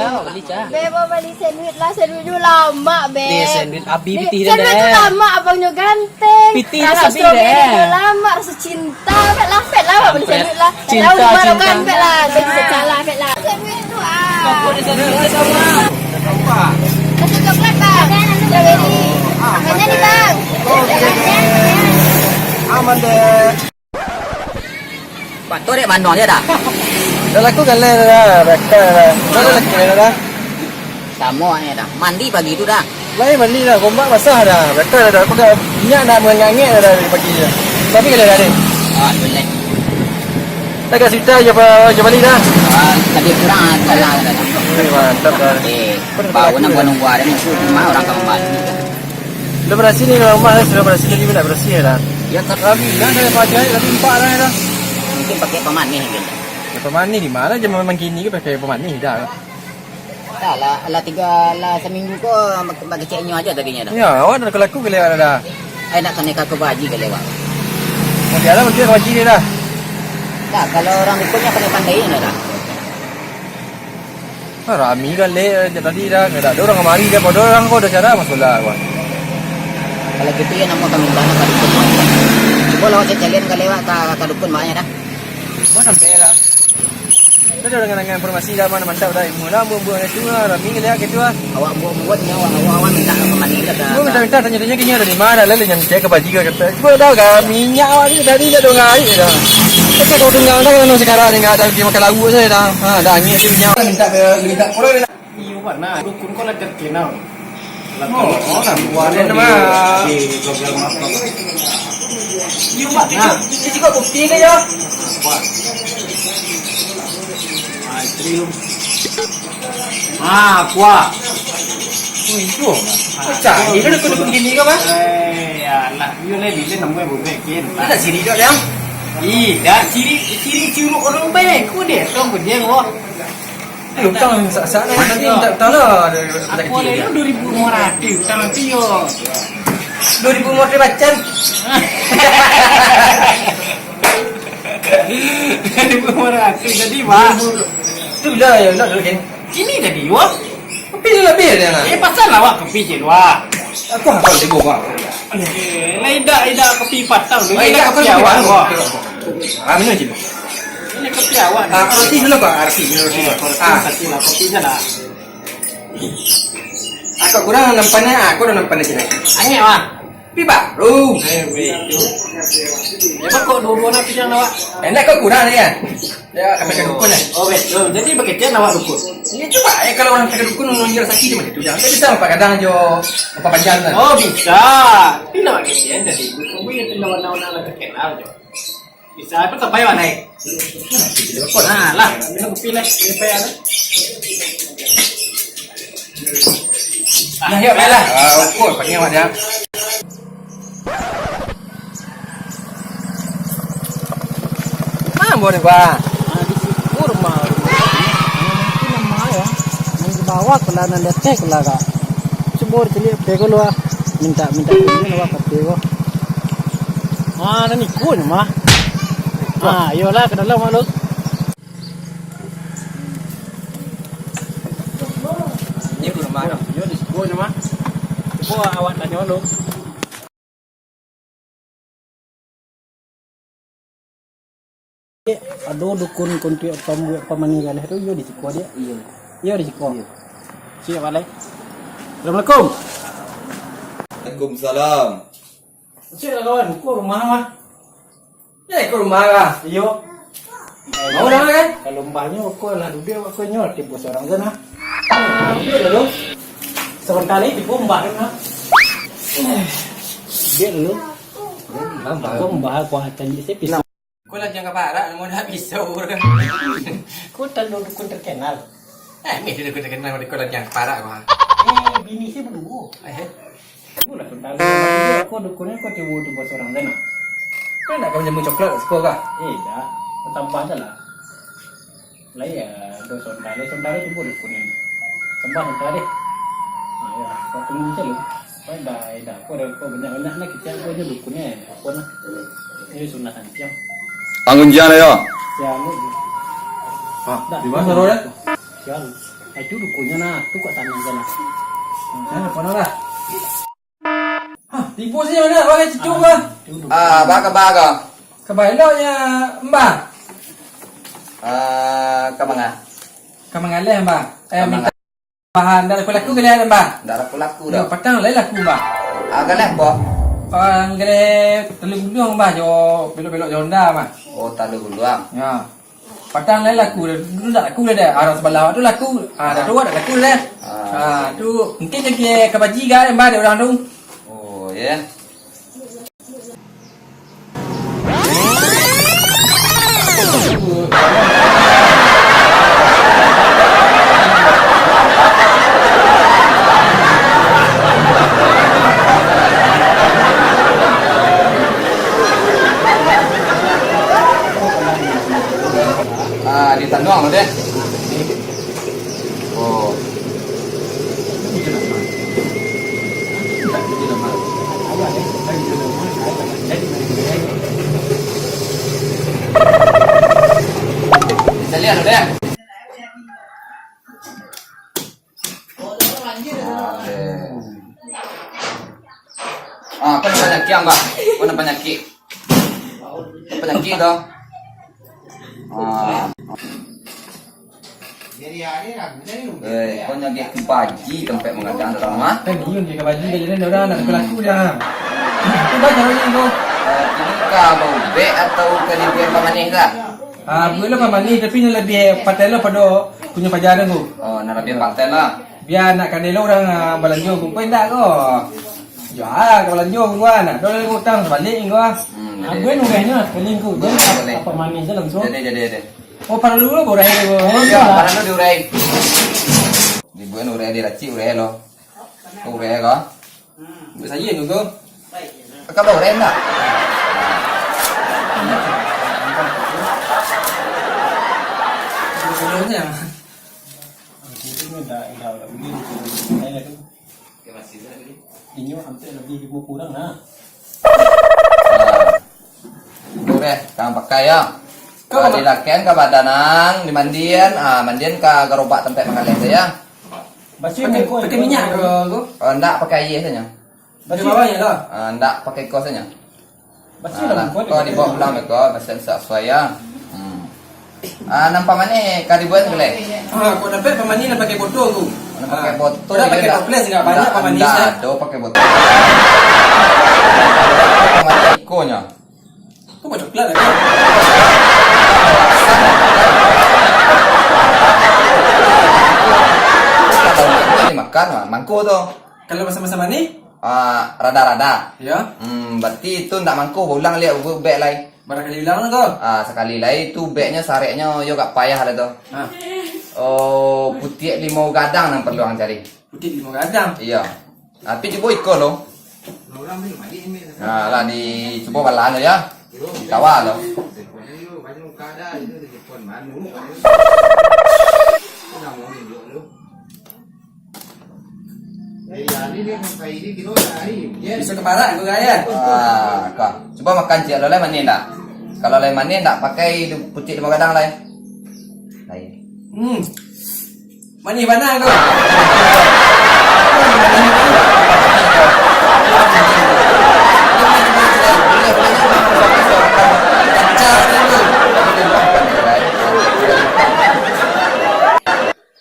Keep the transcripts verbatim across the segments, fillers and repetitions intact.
Beh, beh, bali sandwich lah, sandwich tu lamak, beh. Beh, sandwich abih pitih dah, sandwich tu lamak, abang nyo ganteng. Pitih raso abih strawberry dah. Nyo lamak, raso cinta, pek lah, pek lah, bali sandwich lah. Cinta, cinta. Pek lah, sandwich salah, pek lah. Sandwich tu, ah. Raso coklat, bang. Strawberry. Banyak ni, bang. Aman deh. Batua dek mano je dah. Dah laku galeh dah, dah. Baka dah. Dah laku galeh dah. Samo ni dah. Mandi pagi tu dah. Lai mandi dah, gombak basah dah. Baka dah, dah. Aku dah minyak dah mangangek dah dari pagi dah. Tapi galeh dah ni. Ah, jelek. Dah kat situ je, apa, je balik dah. Ah, tadi kurang salah dah. Eh, mantap dah. Eh, bau nak buat nunggu ada ni. Cuma orang kawan balik. Dah barasiah ni rumah dah, sudah barasiah tadi, nak barasiah dah. Ya, tak. Rami dah, dah pakai, tapi empat dah dah. Mungkin pakai pemanis mungkin. Ya, pemanis di mana je memang kini ke pakai pemanis dah. Dah lah, lah tiga, lah seminggu ko bak-, bakeceknyo aja tadinyo dah. Ya, awak dah laku-laku ke lewat dah. Eh, nak kena kaku baji ke lewat. Mau dia lah, mungkin baji dia dah. Dah, kalau orang dukunnyo kena pandai dah. Ah, rami kan, Lek, jak tadi dah. Dak ado urang kamari dah, padahal urang ko ado acara masolah ko. Kalau gitu, yo, namo kami minta ka dukun. Cubo lah, awak caliak ka lewat ka, ka dukun banyak dah. Mau sampai lah. Tadi urang nangah informasi dah, mano mantap dah, ilmu lah, buat-buat itu lah, rami kan, Lek, gitu lah. Awak buat-buat ni, awak, awak, awak minta ka mano dah. Gua minta-minta, tanya-tanya ke nyo dari mana lah, Lek, nyo cek ka baji ka kata. Cubo dah, minyak awak ni tadi dah dong air dah. Tapi kalau tinggal dah, kalau sekarang ni nggak ada pergi makan lauk saja dah. Ha, dah angin tu minyak. Minta ke, minta pulang. Iyo, Pak. Nah, dukun ko lah terkenal. Lah, oh, kalau oh, lah, di luar luar tu nama. Di, di blok-blok rumah, Pak. Iyo, Pak. Nah. Itu, itu juga bukti ke, ya? Wah. Ah, itu dulu. Ah, kuah. Oh, itu. Ah, pecah. Ini dukun-dukun gini ke, Pak? Eh, ya lah. Iyo lah, dia nemu yang bukan. Ada siri dok, Yang? Ih, dah siri, siri curuk orang baik. Kau dia, kau dia, wah. Eh, utang sak-sak ni, nanti minta utang lah. Aku ada dua ribu lima ratus utang nanti yo. Dua ribu lima ratus macan. Dua ribu lima ratus tadi, Pak. Tu bila ya, nak dulu kan? Kini tadi, wah. Kopi tu lebih dia nak. Eh, pasal awak kopi je, wah. Aku hafal dia bawa. Eh, lah, idak, idak kopi patang tu. Oh, idak kopi awak, wah. Ah, minum je. Ini kopi awak ni. Ah, roti dulu, Pak. Roti, minum roti, Pak. Ah, roti lah, kopi je lah. Aku kurang nampannya, aku dah nampannya sini. Angin, Pak. Pi baru. Eh, betul. Ya, Pak, kok dua-dua nak pisang awak? Enak kok kurang ni ya? Ya, kami ke dukun lah. Oh, betul. Jadi, begitu awak dukun. Ini coba, eh, kalau orang ke dukun, menjual sakit macam tu, jangan. Saya bisa apa kadang jo, apa panjang kan? Oh, bisa. Tapi nak pakai dia dari dukun, gue itu lawan-lawan terkenal jo. Bisa apa sampai mana? Nah, lah, minum kopi lah, dia payah lah. Nah, yuk, baiklah. Ah, ukur, panggil awak dia. Ah, boleh, Bang. Ah, di situ rumah. Itu nama ya. Yang di bawah kula, nan di ateh kula, Kak. Cubo caliak P K lu, ah. Minta, minta izin awak ka P K. Ah, nan iko ni mah. Ah, iyolah, ka dalam, Mak, lu. Ini rumah, no. Iyo, di siko ni mah. Cubo awak tanyo lu. Ado dukun kuntuak pambuek pamani galeh tu, iyo di siko, Diak? Iyo. Iyo di siko. Iyo. Siap, Alai. Assalamualaikum. Waalaikumsalam. Cek lah, kawan, ko rumah mah. Eh, ko rumah kah? Iyo. Mau dah kan? Kalau mbahnyo ko lah duduak awak ko nyo, tibo surang sana. Duduak dulu. Sabanta lai tibo mbah kan. Duduak dulu. Ko mbah kuah caliak se pisau. Ko lah jangan parak, namo dah pisau. Ko talalu dukun terkenal. Eh, ni dukun terkenal, ko lah jangan parak ko. Eh, bini se baduo. Eh. Itulah, Sultan. Aku dukunnyo kau tibo-tibo surang tu nah. Kau nak kau jamu coklat kat siko kah? Eh, dah. Kau tambah je lah. Lah, ya, do Sultan. Lah, Sultan tibo dukunnyo. Tambah Sultan deh. Ha, ya, kau tunggu je lu. Kau dah, eh, dah. Kau dah, kau banyak-banyak nak kicau kau je dukunnyo. Apa nak? Eh, sunat nanti, ya. Tanggung jawab, ya. Ya, lu. Ha, dah, di mana, Sultan? Ya, lu. Itu dukunnyo nah, tu kok tanam sana. Nah, apa lah? Hah, tipu saja mana? Bang, cucuk, Bang. Ah, baka, baka. Kabaeloknya, Mbah. Ah, ka manga? Ka mangaleh, Mbah. Eh, minta bahan, ndak laku-laku kali ada, Mbah. Ndak laku-laku dah. Patang lai laku, Mbah. Ah, galeh apa? Ah, galeh Talu Guluang, Mbah, jo belok-belok jo Honda, Mbah. Oh, Talu Guluang. Ya. Patang lai laku, dulu ndak laku dah. Arah sabalah tu laku. Ah, dah tu ndak laku dah. Ah, tu mungkin jadi kabaji ga, Mbah, dek urang tu. Oh, ya. Ah, di tanduang tu deh. Oh. Bisa lihat, udah. Oke. Ah, apa namanya kiang, Pak? Apa namanya ki? Apa namanya ki, toh? Ah. Eh, kau nyagik kabaji tampek mangadang dalam rumah. Kan iyo, dia kabaji ka jalan orang, nak laku-laku dah. Itu bah, caranya tu. Eh, ini ka baubek atau ka dibuek pamanih lah? Ah, buek lah pamanih, tapi nan labiah patai lah pado punyo paja tu. Oh, nan labiah patai lah. Bia nak kanai lo urang, ah, balanjo ko, kau indak ko. Yo, ah, ka balanjo ko, ah, nak ado lai utang sabalik ko, ah. Hmm, jadi. Ah, buek urehnyo, kalian ko. Buek, buek. Apa manis je langsung. Jadi, jadi, jadi. Oh, paralu lo urai ko. Yo, paralu diurai. Dibuek urai, diracik urai lo. Urai lo. Buek sajo tu, ko. Ka urai indak? Inyo ampek labiah limo kurang nah. Ah. Tu deh, kang pakai yo. Kalau dilakekan ka badan ang, dimandian, ah, mandian ka garobak tampek makaleh tu yo. Pakai, pakai minyak ko, ko? Oh, ndak, pakai aia sajo. Pakai bawah yo lah. Ah, ndak, pakai ko sajo. Alah, kau dibawa pulang beko, pasal sak suai ya. Hmm. Ah, nan pamanih ka dibuek tu, leh? Ah, kau dapek pamanih nan pakai botol tu. Nan pakai botol, kau dah pakai toples, ndak banyak pamanih, ndak ado pakai botol. Pamanih ikonyo. Kau buat coklat lah, kan? Kalau makan, mangko tu. Kalau masak-masak manih? Ah, rada-rada. Ya. Hmm, berarti itu ndak mangko, ulang liak ubek lai. Barangkali ulang lah ko. Ah, sakali lai tu ubeknyo, sareknyo yo agak payah lah tu. Ah. Oh, putiak limo gadang nan paralu ang cari. Putiak limo gadang? Iyo. Tapi cubo iko lo. Nah, lah dicubo balan tu yo. Ditawa lo. Bisa ka barat ko, Gaya. Ah, ka. Cubo makan ciek lo, lai manih ndak? Kalau lai manih ndak, pakai du-, putik limo gadang lai. Lai. Hmm. Manih bana ko.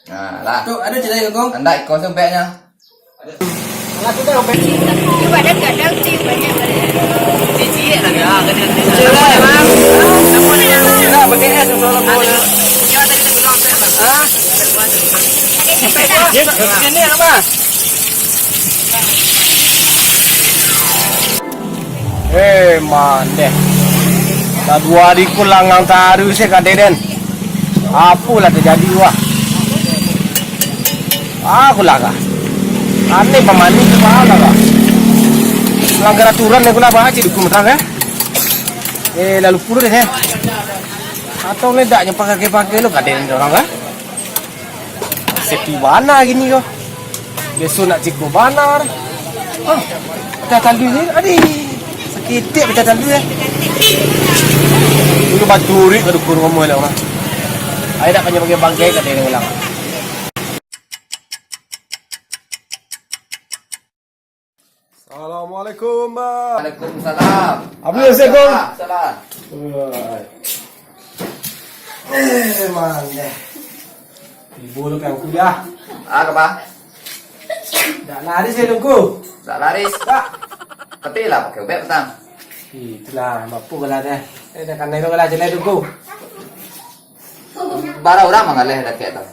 Nah, lah. Tu, ado cari, Kong? Andak iko sobeknyo. Cuba dan kadang cik banyak. Cik, cik lah, ya, kadang. Cuba, Bang. Cuba, pakai es, kalau boleh. Cuba tadi tu bilang, Bang. Ha? Sini, apa? Eh, mandeh. Dah duo ari ko langang taruih se ka den. Apolah tajadi, wah. Aku lah kah. Aneh pamanih tu, lah kah. Langgar aturan ni, aku lah baca di komentar, eh. Eh, lalu puluh deh, eh. Atau ni dak nyo pakai-pakai lo, ka den orang, kah? Sepi bana gini ko. Biaso nak ciko bana. Ah, pecah talui ni, adih. Sakitik pecah talui, eh. Dulu baturik ka dukun rumah lah, orang. Ai dak banyak bagai-bagai ka dia ulang. Assalamualaikum, Bang. Waalaikumsalam. Assalamualaikum. Salam. Wah. Eh, mandeh. Tibo lo kan kuliah. Ah, kapa? Dak laris ya, Tungku. Dak laris. Dak. Tapi lah pakai ubek petang. Itulah, mampu lah deh. Eh, dah kanai lo lah, jelai, Tungku. Bara urang manggaleh dakek tu?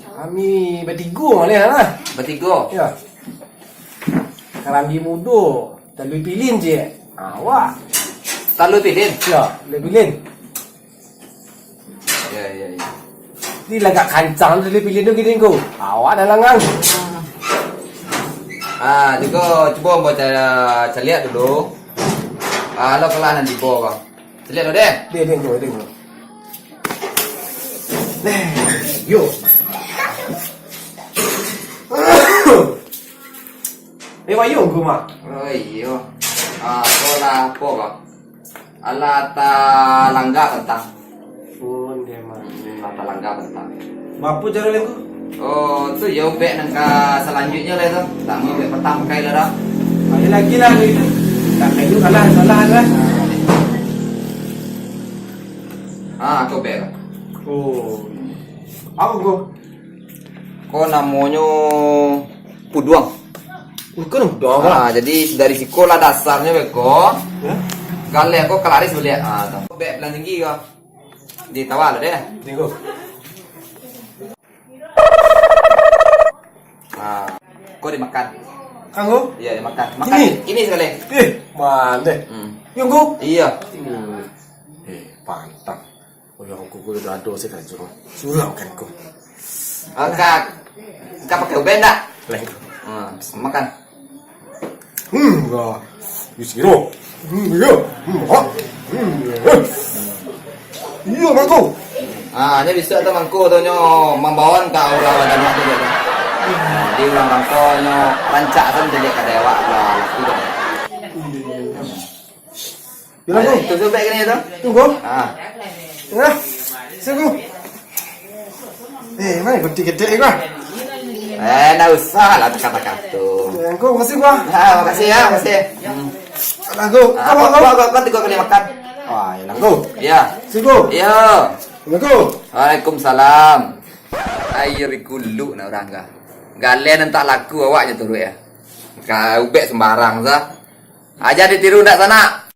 Kami batigo manggaleh lah. Batigo? Ya. Karandi mudo, Talui Pilin je. Awak. Talui Pilin? Ya, Talui Pilin. Ya, ya, ya. Ni lagak kancang Talui Pilin tu gini ko. Awak dah langang. Ah, juga cubo ambo ca-, caliak dulu. Ah, lo kelah nan tibo ko. Caliak dulu deh. Deh, deh, deh, deh. Deh, yo. Eh, wayung ko, Mak. Oh, iyo. Ah, ko lah apo, Bang? Alah talangga bantang. Pun dia mah. Hmm, alah talangga bantang. Bapo caro lain ko? Oh, tu yo ubek nan ka salanjuiknyo lah tu. Samo ubek patang pakai lah dah. Ayo lagi lah itu. Tak kayu kalah, salah lah. Ah, tu ubek lah. Oh. Apo ko? Ko namonyo puduang. Bukan puduang, Bang. Ah, jadi dari siko lah dasarnyo beko. Ya? Galeh ko kalaris baliak. Ah, tu. Bek Belang Tinggi ko. Di tawa lo deh. Tunggu. Ah, ko dimakan. Kanggo? Iya, dimakan. Makan. Ini? Ini sekali. Eh, mandeh. Hmm. Yo, Ngku? Iya. Hmm. Eh, pantang. Oh, yo, Ngku, Ngku udah ado sih karajo. Suruh makan, Ngku. Angkat. Angkat pakai ubek ndak? Lain. Hmm, makan. Hmm, wah. Di sini. Hmm, iya. Hmm, ha. Hmm, iya. Iya, mangko. Ah, nyo bisa tu mangko tu nyo mambawan ka urang badan tu. Jadi urang-urang tu nyo rancak tu jadi ka dewek lah, laku tu. Iya, iya. Yo lah, Ngku. Tu sobek kini tu. Tunggu. Ah. Nah, sungguh. Eh, mana gunting gedek ni, Ngku? Eh, ndak usah lah takah-takah tu. Eh, Ngku, makasih, Ngku. Ah, makasih ya, makasih. Hmm. Alah, Ngku. Ah, Ngku, Ngku, Ngku. Ngku, Ngku, tiga kali makan. Ah, ya lah, Ngku. Ya. Sungguh. Ya. Assalamualaikum. Waalaikumsalam. Ayo bikulu nak urang kah? Galen entak laku awaknyo turut ya. Ka ubek sembarang sah. Aja ditiru ndak sanak.